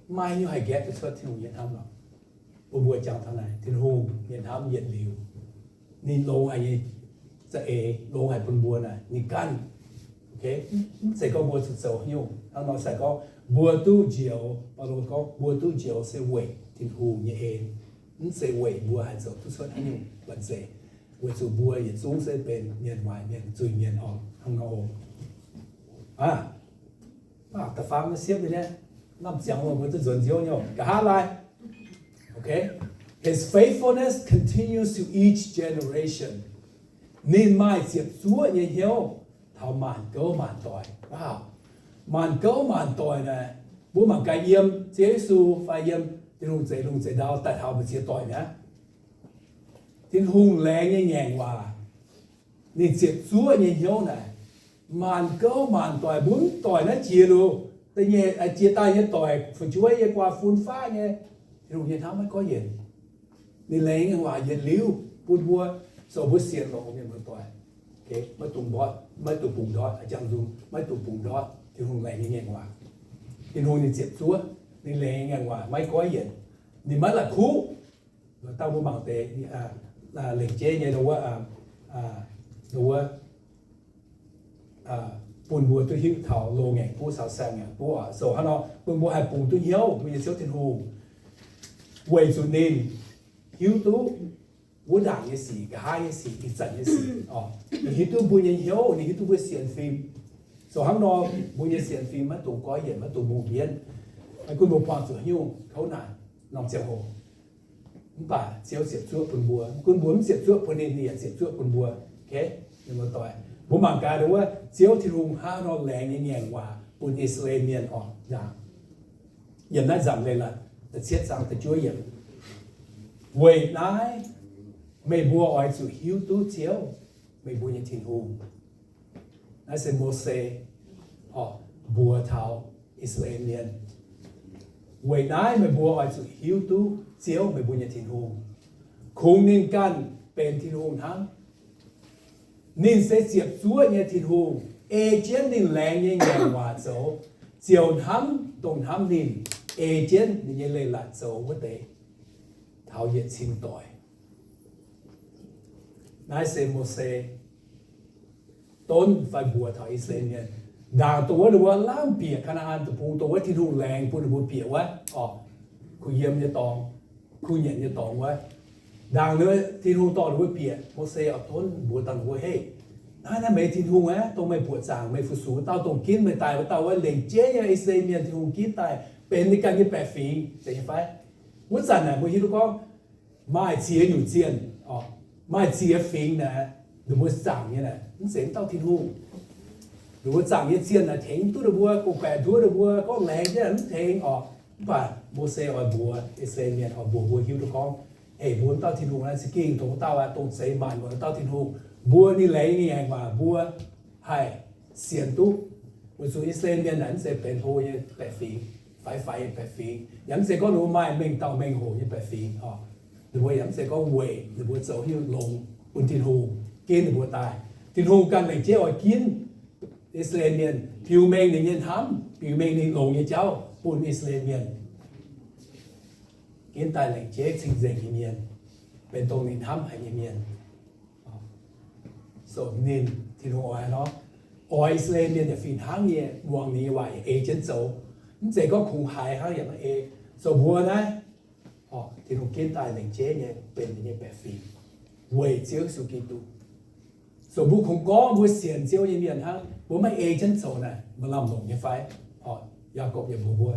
Maiv nyungc haih gaeqv duqv cuotv Tin-Hungh nyei hnamv lorqc. Bun mbuo jangx taux naaic, Tin-Hungh nyei hnamv yietc liuz, ninh longx haic nyei, za'eix longx haic bun mbuo naaic ninh ganh. Mv zeiz gorngv mbuo zuqc zoux nyungc hnangv nor, se gorngv mbuo duqv njoux, Baulo gorngv mbuo duqv njoux se weic Tin-Hungh nyei en, mv zeiz weic mbuo haih zoux duqv cuotv haaix nyungc, mv zeiz. Weic zuqc mbuo yietc zungv se benx mienh waaic mienh, zuiz-mienh oc, hnangv nor oc. Aav, da'faam naaiv siepv nyei, lamh ziangx mbuo duqv nzuonx nziouv nyei, nqa'haav laai. Okay. His faithfulness continues to each generation. Ninh maaih ziepc zuoqv nyei hnyouv taux maanc gouv maanc doic. Maanc gouv maanc doic naaic, mbuo mangc gaax yiem Ziouv Yesu fai yiem Tin-Hungh zeix lungh zeix ndau daaih taux mbu'ziex doic mi'aqv. Tin-Hungh laengz nyei ngaengc waac, ninh ziepc zuoqv nyei hnyouv naaic, maanc gouv maanc doic, mbuo mv doic naaiv jiex liuz, jiex daaih nyei doic, fu'jueiv nyei, guaax fun faqv nyei, Tin-Hungh nyei hnamv maiv goiv yienc. Ninh laengz nyei ngaengc waac yietc liuz bun mbuo, zoux mbuo sienx longx mienh muoz-doic. Maiv dungx mborqv, maiv dungx bungx ndortv, jangx nzung maiv dungx bungx ndortv Tin-Hungh laengz nyei ngaengc waac. Tin-Hungh ninh ziepc zuoqv, ninh laengz nyei ngaengc waac maiv goiv yienc. Ninh maiv la'kuqv. Dangh mbuo mangc deix lengc jeiv nyei wuov, wuov, bun mbuo duqv hiuv taux loz-ngaengc buv caux saeng-ngaengc buv oc. So hnangv nor bun mbuo haih bungx duqv hnyouv mbuo nyei Ziouv Tin-Hungh, weic zuqc ninh hiuv duqv wuov ndaangc nyei sic, nqa'haav nyei sic, ih zanc nyei sic oc. Ninh hiuv duqv mbuo nyei hnyouv, ninh hiuv duqv mbuo sienx fim. So hnangv nor mbuo nyei sienx fim maiv dungx goiv yienc, maiv dungx mungh mbienv. Maiv gunv mbuo buangh zuqc haaix nyungc kouv naanc norm ziangh hoc, mv baac Ziouv ziepc zuoqv bun mbuo. Mv gunv mbuo mv ziepc zuoqv bun ninh, ninh yaac ziepc zuoqv bun mbuo. Mbuo mangc gaax wuov Ziouv Tin-Hungh hnangv nor laengz nyei ngaengc waac bun I^saa^laa^en Mienh oc. Ndaangc yiem naaiv Nzamc Leiz-Latc da'cietv zaang da'juov yiemc, weic naaiv meih mbuo oix zuqc hiuv duqv Ziouv, meih mbuo nyei Tin-Hungh. Naaiv se Mose mbuox taux I^saa^laa^en Mienh, weic naaiv meih mbuo oix zuqc hiuv duqv Ziouv, meih mbuo nyei Tin-Hungh. Kungx ninh ganh benx Tin-Hungh hnangv. Ninh se ziepc zuoqv nyei Tin-Hungh, ei jienv ninh laengz nyei ngaengc waac zoux, ziouc hnamv dongh hnamv ninh, ei jienv ninh nyei leiz-latc zoux wuov deix taux yietc cin doic. Naaiv se Mose donv fai mbuox taux I^saa^laa^en Mienh. Ndaangc dongh wuov ninh mbuo lamh bieqc Kaa^naa^an Deic-Bung, dongh wuov Tin-Hungh laengz bun ninh mbuo bieqc wuov oc, kuh yiem nyei dorngx, kuh nyanc nyei dorngx wuov. Ndaangc Tin-Hungh dorh ninh mbuo bieqc, Mose oix donv mbuox dangh ninh mbuo, Hei, naaiv naaiv meih Tin-Hungh aqv, dongh meih buoqc zaangc meih fu-sux wuov dauh, dongh ginv meih daaih wuov dauh wuov, lengc jeiv nyei I^saa^laa^en Mienh Tin-Hungh ginv daaih, benx ninh ganh nyei baeqc fingx, zeiz nyei fai? Wuov zanc naaic mbuo hiuv duqv gorngv maaih ziex nyungc zienh, maaih ziex fingx naaic, ninh mbuo zaangc nyei naaic mv zeiz wuov dauh Tin-Hungh. Ninh mbuo zaangc nyei zienh naaic tengx duqv ninh mbuo, gorngv-baeqc nduov ninh mbuo, gorngv laengz jienv mv tengx oc. Mv baac Mose oix mbuox I^saa^laa^en Mienh, oix mbuox mbuo hiuv duqv gorngv, Hei, mbuo wuov dauh Tin-Hungh naaiv za'gengh dongh wuov dauh aqv, dongh zeix maanc muotc wuov dauh Tin-Hungh. Mbuo ninh laengz nyei ngaengc waac mbuo haih sienx duqv. Weic zuqc I^saa^laa^en Mienh naaic mv zeiz benx hlo nyei baeqc fingx, faix faix nyei baeqc fingx, yaac mv zeiz gorngv ninh mbuo maaih mengh dauh mengh hoc nyei baeqc fingx oc. Ninh mbuo yaac mv zeiz gorngv weic ninh mbuo zoux haaix nyungc longx bun Tin-Hungh ginv ninh mbuo daaih. Tin-Hungh ganh lengc jeiv oix ginv I^saa^laa^en Mienh, biux mengh ninh nyei hnamv, biux mengh ninh longx nyei jauv bun I^saa^laa^en Mienh, ginv daaih lengc jeiv cing-nzengc nyei mienh, benx dongh ninh hnamv haic nyei mienh. So ninh, Tin-Hungh oix nor, oix I^saa^laa^en Mienh yaac fih hnangv nyei muangx ninh nyei waac yaac ei jienv zoux. Mv zeiz gorngv kungx haiz hnangv yaac maiv ei. So mbuo naaiv, Tin-Hungh ginv daaih lengc jeiv nyei benx ninh nyei baeqc fingx weic Ziouv Yesu Giduc. So mbuo kungx gorngv mbuo sienx Ziouv nyei mienh hnangv, mbuo maiv ei jienv zoux naaic, maaih lamh longc nyei fai? Yaagorpc yaac mbuox mbuo,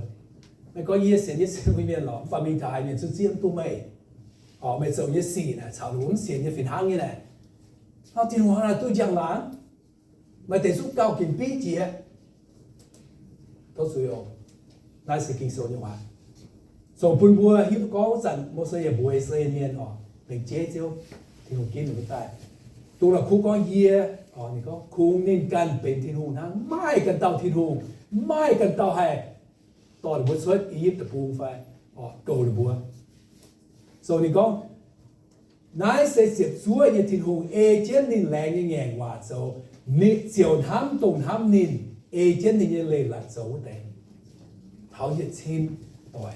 meih gorngv, Yie sienx Yesu nyei mienh lorqc, mv baac mingh taux haaix mienh zungv zieqv mv duqv meih. Meih zoux nyei sic naaic caux mbuo mv sienx nyei fih hnangv nyei naaic. Hnangv Tin-Hungh hnangv naaic duqv njang-laangc, maaih deix zungv gauh ginc bieiv jiex. Tov zuiz oc. Naaiv se Ging-Sou nyei waac, zoux bun mbuo hiuv duqv gorngv wuov zanc Mose yaac mbuox I^saa^laa^en Mienh oc, lengc jeiv Ziouv Tin-Hungh ginv ninh mbuo daaih, dongh la'kuqv gorngv yie, ninh gorngv kungx ninh ganh benx Tin-Hungh hnangv, maaih ganh dauh Tin-Hungh, maaih ganh dauh haih dorh ninh mbuo cuotv I^yipv Deic-Bung fai goux ninh mbuo. So ninh gorngv, naaiv se ziepc zuoqv nyei Tin-Hungh, ei jienv ninh laengz nyei ngaengc waac zoux, ninh ziouc hnamv dongh hnamv ninh, ei jienv ninh nyei leiz-latc zoux wuov deix. taux yietc cin doic.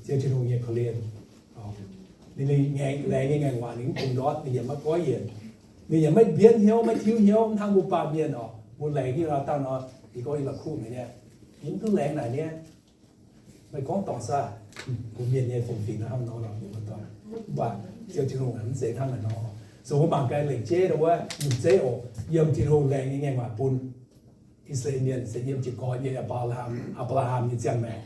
Ziouv Tin-Hungh nyei korv-lienh. Ninh, ninh laengz nyei ngaengc waac ninh mv bungx ndortv, ninh yaac maiv goiv yienc. Ninh yaac maiv mbienv hnyouv, maiv tiuv hnyouv, mv hnangv mbuo baamh mienh oc. Mbuo laengz nyei lorz dangh nor, ninh gorngv yie la'kuqv nyei, yie mv duqv laengz naaic niaa. Meih gorngv dorngc saah? Mbuo mienh nyei fongc fingx hnangv nor lorqc, mbuo dorngc. Mv baac Ziouv Tin-Hungh mv zeiz hnangv naaic nor. So mbuo mangc gaax lengc jeiv dongh wuov nyungc zeiv oc, yiem Tin-Hungh laengz nyei ngaengc waac bun I^saa^laa^en Mienh se yiem jiez gorn nyei Apc^laa^ham, Apc^laa^ham nyei ziangh maengc.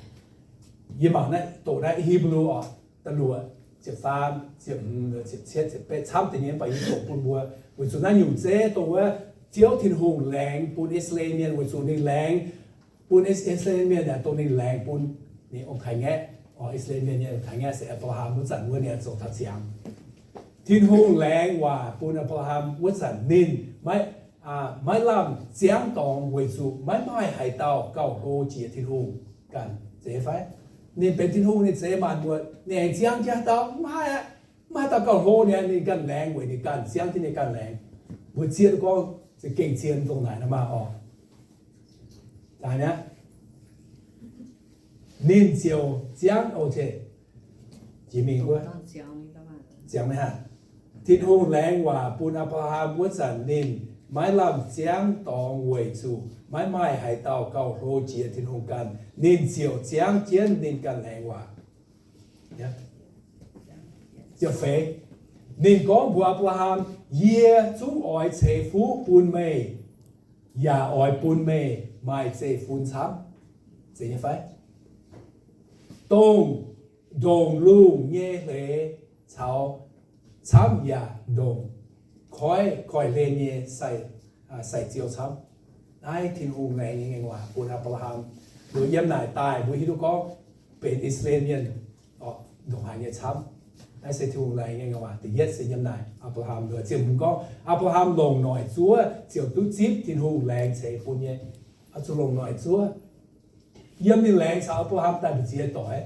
Yie mangc naaiv doqc naaiv Hipv^lu oc, da'luoqc, ziepc faam, ziepc hmz, ziepc cietv, ziepc betv camv deix nyei, mv baac yie doqc bun mbuo weic zuqc naaiv nyungc zeiv dongh wuov Ziouv Tin-Hungh laengz bun I^saa^laa^en Mienh weic zuqc ninh laengz bun I^saa^laa^en Mienh yaac dongh ninh laengz bun ninh ong-taaix-ngaeqv, oc, I^saa^laa^en Mienh nyei ong-taaix-ngaeqv se Apc^laa^ham wuov zanc wuov ninh zoux taux ziangx. Tin-Hungh laengz waac bun Apc^laa^ham wuov zanc ninh maiv, maiv lamh ziangv dorngx weic zuqc maiv maaih haaix dauh gauh hlo jiex Tin-Hungh ganh, zeiz fai? Ninh benx Tin-Hungh, ninh zeix maanc muotc, ninh aengx ziangv jienv haaix dauh? Mv haih aqv. Mv maaih haaix dauh gauh hlo ninh, ninh ganh laengz weic ninh ganh ziangv jienv ninh ganh laengz. Mbuo zieqv duqv gorngv za'gengh zien dongh naaic nor maah oc. Daaih aqv, ninh ziouc ziangv, o, jiex mingh wuov, ziangx maiv haah. Tin-Hungh laengz waac bun Apc^laa^ham wuov zanc ninh maiv lamh ziangv dorngx weic zuqc maiv maaih haaix dauh gauh hlo jiex Tin-Hungh ganh. Ninh ziouc ziangv jienv ninh ganh laengz waac. Ziepc feix, ninh gorngv mbuox Apc^laa^ham, Yie zungv oix ceix fuqv bun meih, yaac oix bun meih maaih zeiv-fun camv. Zeiz nyei fai? Dongh ndongc lungh nyei hleix caux camv yaac ndongc koiv koiv-hlen nyei sai, sai-ziou camv. Naaiv Tin-Hungh laengz nyei ngaengc waac bun Apc^laa^ham. Mbuo yiem naaic daaih mbuo hiuv duqv gorngv benx I^saa^laa^en Mienh ndongc haaix nyei camv. Naaiv se Tin-Hungh laengz nyei ngaengc waac da'yietv se yiem naaic Apc^laa^ham. Ziouc mbuo gorngv Apc^laa^ham longc noic zuov ziouc duqv zipv Tin-Hungh laengz ceix bun nyei. Oix zuqc longc noic zuov. Yiem ninh laengz caux Apc^laa^ham daaih mbu'ziex doic.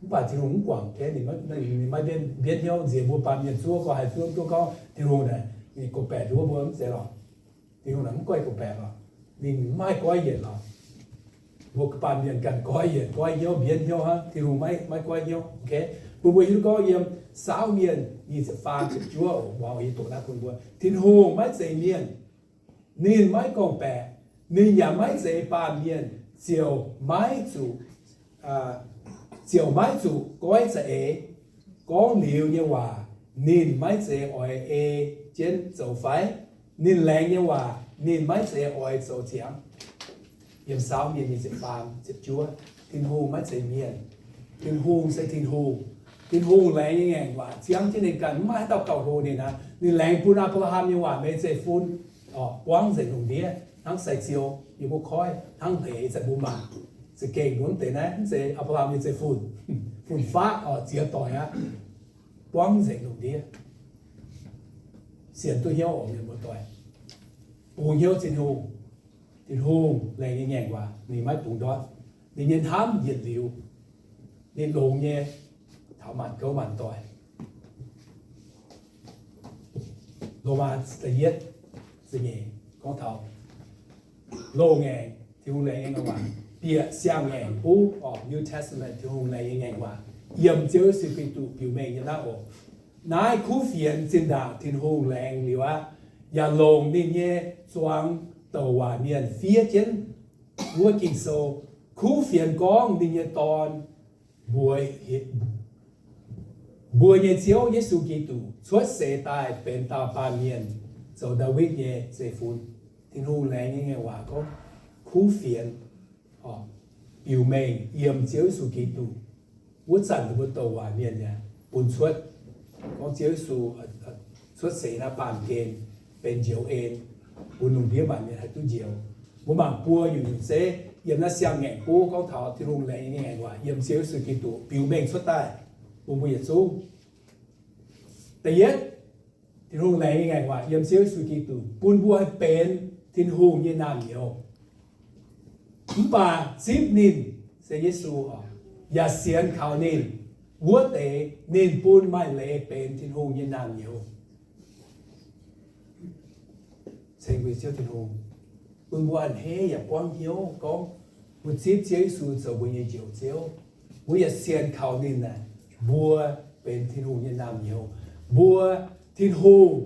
Mv baac Tin-Hungh mv guangc jienv ninh, ninh maiv mbienv hnyouv nziex mbuo baamh mienh zuov gorx haaix zuov duqv gorngv Tin-Hungh naaic ninh gorngv-baeqc nduov mbuo mv zeiz lorqc. Tin-Hungh naaic mv goiv gorngv-baeqc lorqc. Ninh maiv goiv yienc lorqc. Mbuo baamh mienh ganh goiv yienc, goiv hnyouv, mbienv hnyouv hnangv. Tin-Hungh maiv, maiv goiv hnyouv. Bun mbuo hiuv duqv gorngv yiem Saauv Mienh nyic ziepc faam ziepc juov oc, mbuo hiuv duqv naaiv bun mbuo, Tin-Hungh maiv zeiz mienh. Ninh maiv gorngv-baeqc. Ninh yaac maiv zeiz baamh mienh ziouc maiv zuqc, ziouc maiv zuqc goiv za'eix. Gorngv liuz nyei waac ninh maiv zeiz oix ei jienv zoux fai? Ninh laengz nyei waac ninh maiv zeiz oix zoux ziangx. Yiem Saauv Mienh nyic ziepc faam ziepc juov, Tin-Hungh maiv zeiz mienh. Tin-Hungh se Tin-Hungh. Tin-Hungh laengz nyei ngaengc waac ziangv jienv ninh ganh, mv maaih haaix dauh gauh hlo ninh aqv. Ninh laengz bun Apc^laa^ham nyei waac meix zeiv-fun buangv nzengc lungh ndiev hnangv sai-ziou yiem wuov koiv, hnangv hleix ih zanc mbuo mangc. Za'gengh mbuo mv deix naaiv mv zeiz Apc^laa^ham nyei zeiv-fun, fun-faqv oc, ziex doic aqv, buangv nzengc lungh ndiev. Sienx duqv hnyouv oc, mienh muoz-doic. Bungx hnyouv Tin-Hungh. Tin-Hungh laengz nyei ngaengc waac ninh maiv bungx ndortv. Ninh nyei hnamv yietc liuz, ninh longx nyei taux maanc gouv maanc doic. Lomaa da'yietv ziepc nyeic gorngv taux loz-ngaengc, Tin-Hungh laengz nyei ngaengc waac. Bieqc siang-ngaengc buv, oc, New Testament, Tin-Hungh laengz nyei ngaengc waac yiem Ziouv Yesu Giduc biux mengh nyei naaiv oc. Naaiv kuv fienx zinh ndaangc Tin-Hungh laengz liuz aqv, yaac longc ninh nyei zuangx douc waac mienh fiev jienv wuov Ging-Sou. Kuv fienx gorngv ninh nyei Dorn, mbuo, mbuo nyei Ziouv Yesu Giduc, cuotv seix daaih benx dauh baamh mienh, zoux Ndaawitv nyei zeiv-fun. Tin-Hungh laengz nyei ngaengc waac gorngv kuv fienx biux mengh yiem Ziouv Yesu Giduc. Wuov zanc mbuo douc waac mienh yaac bun cuotv, gorngv Ziouv Yesu cuotv seix naaiv baamh gen benx njoux en, bun lungh ndiev maanc mienh haih duqv njoux. Mbuo mangc buo nyungc-nyungc zeiv yiem naaiv siang-ngaengc buv gorngv taux Tin-Hungh laengz nyei ngaengc waac yiem Ziouv Yesu Giduc biux mengh cuotv daaih bun mbuo yietc zungv. Da'yietv, Tin-Hungh laengz nyei ngaengc waac yiem Ziouv Yesu Giduc bun mbuo haih benx Tin-Hungh nyei naamh nyouz. Mv baac zipv ninh, se Yesu oc, yaac sienx kaux ninh wuov deix, ninh bun maaih leiz benx Tin-Hungh nyei naamh nyouz. Ceng mbuo Ziouv Tin-Hungh. bun mbuo a'hneiv yaac buangv hnyouv gorngv mbuo zipv Ziouv Yesu zoux mbuo nyei Njoux Ziouv. Mbuo yaac sienx kaux ninh aeqv, mbuo benx Tin-Hungh nyei naamh nyouz. Mbuo, Tin-Hungh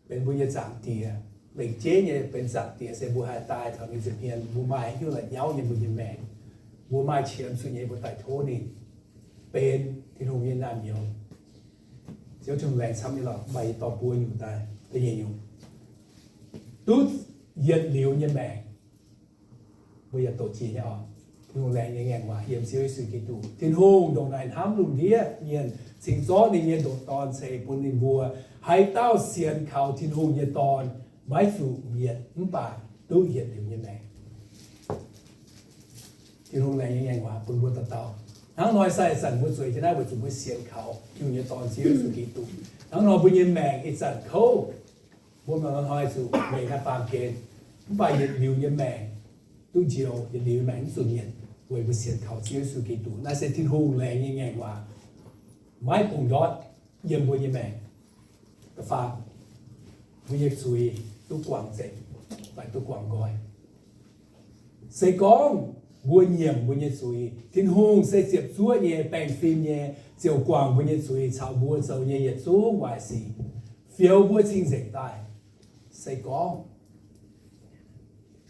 benx mbuo nyei Zaangc Diex. Lengc jeiv nyei benx Zaangc Diex se mbuo haih daaih taux ninh nza'hmien, mbuo maaih hnyouv la'nyauv nyei mbuo nyei maengc. Mbuo maaih qiemx zuqc nyei mbuo daaih tov ninh benx Tin-Hungh nyei naamh nyouz. Ziouv Tin-Hungh laengz camv nyei lorqc, maaih yietc dauh buo nyungc daaih, da'nyeic nyungc, duqv yietc liuz nyei maengc. Mbuo yaac doqc jiex nyei oc. Tin-Hungh laengz nyei ngaengc waac yiem Ziouv Yesu Giduc. Tin-Hungh ndongc naaic hnamv lungh ndiev mienh, cingx zorqv ninh nyei ndoqc Dorn ceix bun ninh mbuo. Haaix dauh sienx kaux Tin-Hungh nyei Dorn maiv zuqc mietc mv baac duqv yietc liuz nyei maengc. Tin-Hungh laengz nyei ngaengc waac bun mbuo dauh dauh. Hnangv nor sai zanc mbuo zueiz jienv naaiv weic zuqc mbuo sienx kaux Tin-Hungh nyei Dorn Ziouv Yesu Giduc. Hnangv nor mbuo nyei maengc ih zanc kouv, mbuo maaih hnoi zuqc weic naaiv baamh gen, mv baac yietc liuz nyei maengc duqv njoux, yietc liuz nyei maengc mv zuqc mietc weic mbuo sienx kaux Ziouv Yesu Giduc. Naaiv se Tin-Hungh laengz nyei ngaengc waac, maiv bungx ndortv yiem mbuo nyei maengc. Da'faam, mbuo nyei zuiz duqv guangc nzengc, fai duqv guangc nqoi. Se gorngv mbuo nyiemc mbuo nyei zuiz, Tin-Hungh se ziepc zuoqv nyei, baengh fim nyei, ziouc guangc mbuo nyei zuiz caux mbuo zoux nyei yietc zungv waaic sic, fioux mbuo cing-nzengc daaih. Se gorngv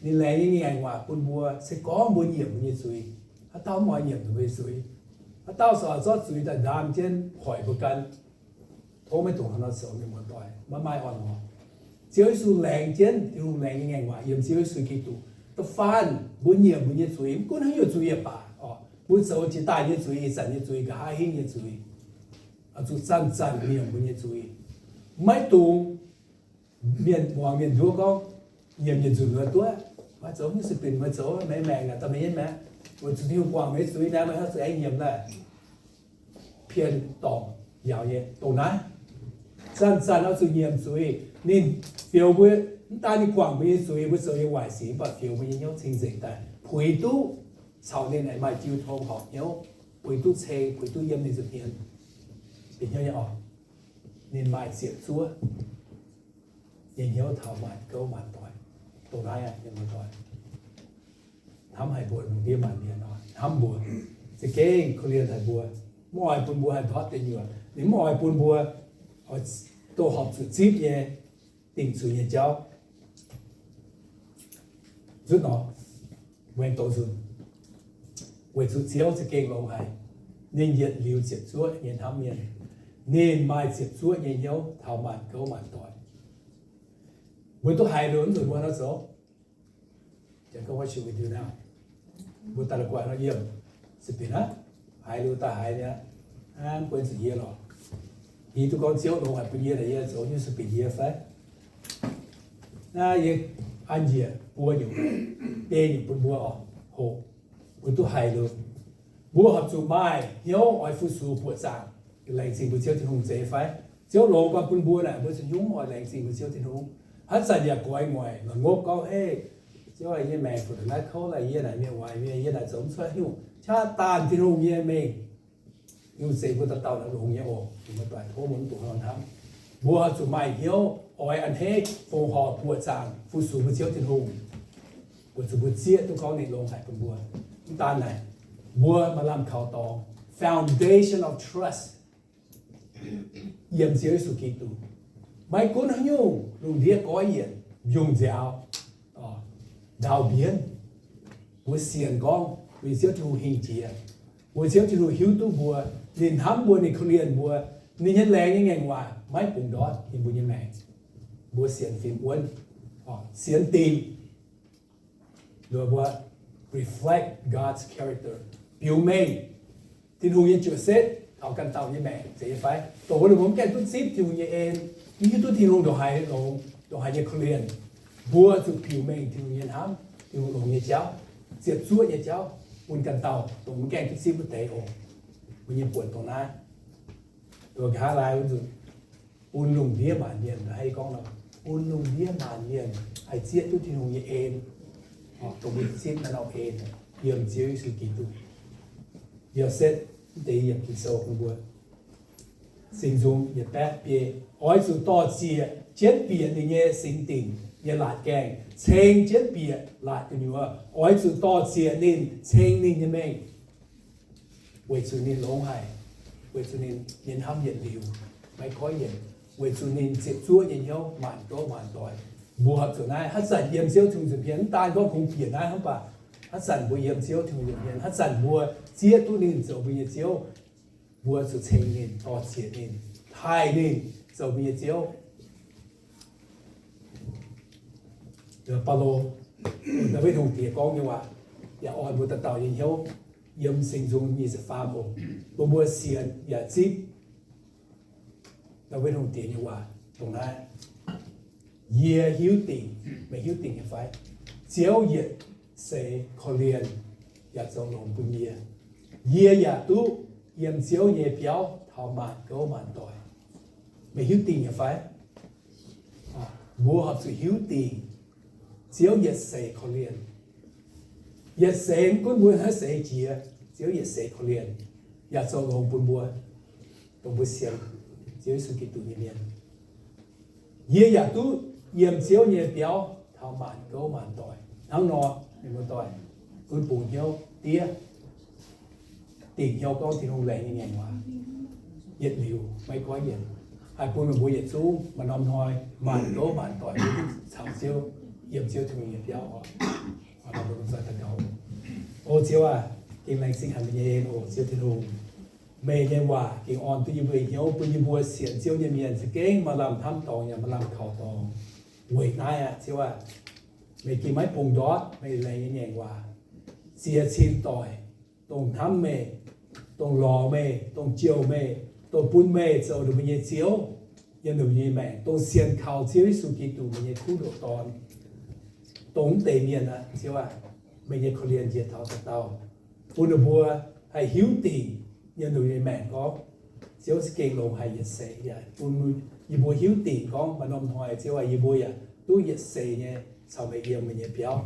ninh laengz nyei ngaengc waac bun mbuo, se gorngv mbuo nyiemc mbuo nyei zuiz. Haaix dauh mv oix nyiemc mbuo nyei zuiz? Haaix dauh se oix zorqv zuiz daaih ndaam jienv hoic mbuo gan? Tov maiv dungx hnangv nor zoux, mienh muoz-doic, maiv maaih orn-lorqc. Ziouv Yesu laengz jienv, Tin-Hungh laengz nyei ngaengc waac yiem Ziouv Yesu Giduc. Da'faanh mbuo nyiemc mbuo nyei zuiz, mv gunv haaix nyungc zuiz yaac baac oc, mbuo zoux jiex daaih nyei zuiz, ih zanc nyei zuiz, nqa'haav hingv nyei zuiz, oix zuqc zanc-zanc nyiemc mbuo nyei zuiz. Maiv dungx mienh muangx mienh nduov gorngv, nyiemc yietc nzunc wuov duqv, maiv zoux, mv sueih binc meih zoux, meih maengc naaic daaih meih nyei maengc, weic zuqc Tin-Hungh guangc meih zuiz naaic, meih haaix zuqc aengx nyiemc daaih? Pien dorngc yaac nyei dongh naaiv. Zanc-zanc oix zuqc nyiemc zuiz. Ninh fioux mbuo, mv daan ninh guangc mbuo nyei zuiz, mbuo zoux nyei waaic sic, mv baac fioux mbuo nyei hnyouv cing-nzengc daaih, puix duqv caux ninh aengx maaih jiu tong horpc hnyouv, puix duqv ceng, puix duqv yiem ninh nza'hmien. Bieqc hnyouv nyei oc, ninh maaih ziepc zuoqv nyei hnyouv taux maanc gouv maanc doic. Dongh naaiv aqv, mienh muoz-doic, hnamv haic mbuo lungh ndiev maanc mienh oc, hnamv mbuo, za'gengh korv-lienh haic mbuo, mv oix bun mbuo haih ndortv deic nyuoqc. Ninh mv oix bun mbuo oix doh horpc zuqc zipv nyei dingc zuiz nyei jauv. Nzunc nor, mbuo aengx doqc nzunc. Weic zuqc Ziouv za'gengh longx haic. Ninh yietc liuz ziepc zuoqv nyei hnamv mienh. Ninh maaih ziepc zuoqv nyei hnyouv taux maanc gouv maanc doic. Mbuo duqv haiz liuz nzunc mbuo nor zoux, Janx gorngv, what should we do now? Mbuo daaih la'guaih nor yiem, se bieqc aqv, haiz liuz daaih haiz nyei aqv. Hnangv mbuo zuqc yie lorqc. Yie duqv gorngv Ziouv longx haic bun yie naaic, yie zoux nyungc se bieqc yie fai? Naaiv yie an njiec buo nyungc, biei nyungc bun mbuo oc. Hoqc, mbuo duqv haiz liuz, mbuo horpc zuqc maaih hnyouv oix fu-sux buoqc zaangc, laengz zingh mbuo Ziouv Tin-Hungh zeiz fai? Ziouv longx gau bun mbuo naaic, mbuo zuqc nyungc oix laengz zingh mbuo Ziouv Tin-Hungh. Haaix zanc yaac goix nguaaic, la'ngopv gorngv, Ei, Ziouv aac, yie maengc funx naaiv kouv laaix, yie naaic mienh waaic mienh, yie naaic zoux mv cuotv nyungc. Qaqv daanh Tin-Hungh nyei mengh nyungc zeiz mbuo dauh dauh naaic longx nyei oc. Mienh muoz-doic, tov mbuo mv dungx hnamv. Mbuo zuqc maaih hnyouv oix a'hneiv fongc horc buoqc zaangc fu-sux mbuo Ziouv Tin-Hungh, weic zuqc mbuo zieqv duqv gorngv ninh longx haic bun mbuo. Mv daan naaic, mbuo maaih lamh kaux dorngx, foundation of trust, yiem Ziouv Yesu Giduc. Maiv gunv haaix nyungc lungh ndiev goiv yienc, mbiungc nziaaux, ndaaux mbienv, mbuo sienx gorngv mbuo nyei Ziouv Tin-Hungh hingh jiex. Mbuo Ziouv Tin-Hungh hiuv duqv mbuo, ninh hnamv mbuo, ninh korv-lienh mbuo, ninh nyei laengz nyei ngaengc waac maiv bungx ndortv yiem mbuo nyei maengc. Mbuo sienx fim wuonv, sienx dingc, mbuo reflect God's character, biux mengh Tin-Hungh nyei juoqc setv taux ganh dauh nyei maengc, zeiz nyei fai? Dongh wuov mbuo mv gaengh duqv zipv Tin-Hungh nyei en, mv hiuv duqv Tin-Hungh ndongc haaix longx, ndongc haaix nyei korv-lienh, mbuo zuqc biux mengh Tin-Hungh nyei hnamv, Tin-Hungh longx nyei jauv, ziepc zuoqv nyei jauv bun ganh dauh dongh mv gaengh duqv zipv wuov deix oc. Mbuo nyei buonc dongh naaiv. Nqa'haav laai wuov nzunc, bun lungh ndiev maanc mienh, haih gorngv nor, bun lungh ndiev maanc mienh haih zieqv duqv Tin-Hungh nyei en, dongh mbuo zipv naaiv norm en yiem Ziouv Yesu Giduc. Yosepv mv deix yiemc Ging-Sou bun mbuo, Singx Nzung yietc baeqv biei, oix zuqc dor-ziec jienv bieqc ninh nyei singx dinc, nyei laatc gaengh, ceng jienv bieqc laatc gu'nyuoz, oix zuqc dor-ziec ninh, ceng ninh nyei mengh, weic zuqc ninh longx haic, weic zuqc ninh nyei hnamv yietc liuz, maiv goiv yienc, weic zuqc ninh ziepc zuoqv nyei hnyouv maanc gouv maanc doic. Mbuo horpc zuqc naaiv, haaix zanc yiem Ziouv Tin-Hungh nza'hmien, mv daan gorngv kungx bieqc naaiv hnangv, mv baac haaix zanc mbuo yiem Ziouv Tin-Hungh nza'hmien, haaix zanc mbuo zieqv duqv ninh zoux mbuo nyei Ziouv, mbuo zuqc ceng ninh, dor-ziec ninh, taaih ninh zoux mbuo nyei Ziouv. Baulo, Ndaawitv Hungh Diex gorngv nyei waac yaac orn mbuo dauh dauh nyei hnyouv. Yiem Singx Nzung nyic ziepc faam oc, bun mbuo sienx yaac zipv Ndaawitv Hungh Diex nyei waac dongh naaiv. Yie hiuv dingc, meih hiuv dingc nyei fai? Ziouv yietc seix korv-lienh yaac zoux longx bun yie. Yie yaac duqv yiem Ziouv nyei biauv taux maanc gouv maanc doic. Meih hiuv dingc nyei fai? Mbuo horpc zuqc hiuv dingc Ziouv yietc seix korv-lienh. Yietc seix, mv gunv mbuo haaix seix jiex, Ziouv yietc seix korv-lienh yaac zoux longx bun mbuo, dongh mbuo sienx Ziouv Yesu Giduc nyei mienh. Yie yaac duqv yiem Ziouv nyei biauv taux maanc gouv maanc doic. Hnangv nor, mienh muoz-doic, gunv bungx hnyouv diev, dingc hnyouv gorngv Tin-Hungh laengz nyei ngaengc waac yietc liuz maiv goiv yienc, haih bun meih mbuo yietc zungv maaih norm hnoi maanc gouv maanc doic mbuo duqv caux Ziouv yiem Ziouv Tin-Hungh nyei biauv oc. O Ziouv aac, gengh laengz zingh haic meih nyei en oc, Ziouv Tin-Hungh. Meih nyei waac gengh orn duqv yie mbuo hnyouv, bun yie mbuo sienx Ziouv nyei mienh za'gengh maaih lamh hnamv dorngx yaac maaih lamh kaux dorngx. Weic naaiv aqv, Ziouv aac, meih gengh maiv bungx ndortv meih laengz nyei ngaengc waac, ziex cin doic, dongh hnamv meih, dongh lorz meih, dongh jouh meih, dongh bun meih zoux ninh mbuo nyei Ziouv yiem ninh mbuo nyei maengc, dongh sienx kaux Ziouv Yesu Giduc, meih nyei kuv ndoqc Dorn, dongh mv deix mienh aqv, Ziouv aac, meih nyei korv-lienh njiec taux dauh dauh, bun ninh mbuo haih hiuv dingc yiem ninh mbuo nyei maengc gorngv Ziouv za'gengh longx haic yietc seix, yaac bun yie mbuo hiuv dingc gorngv maaih norm hnoi, Ziouv aac, yie mbuo yaac duqv yietc seix nyei caux meih yiem meih nyei biauv,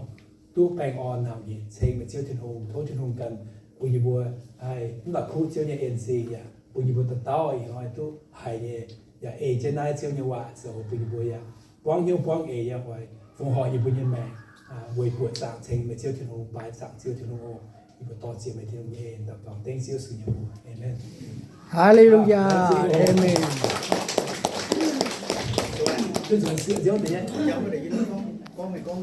duqv baengh orn nangc nyic ceng meih Ziouv Tin-Hungh. Tov Tin-Hungh ganh bun yie mbuo haih mv la'kuqv Ziouv nyei en-zingh, yaac bun yie mbuo dauh dauh ih hnoi duqv haiz nyei, yaac ei jienv naaiv Ziouv nyei waac zoux, bun yie mbuo yaac buangv hnyouv buangv eix yaac oix fongc horc yie mbuo nyei maengc, weic buoqc zaangc ceng meih Ziouv Tin-Hungh, baaix zaangc Ziouv Tin-Hungh oc. Yie mbuo dor-ziec meih Tin-Hungh nyei en, daux gaux dengv Ziouv Yesu nyei mbuox. Aamen. Haleluya. Aamen.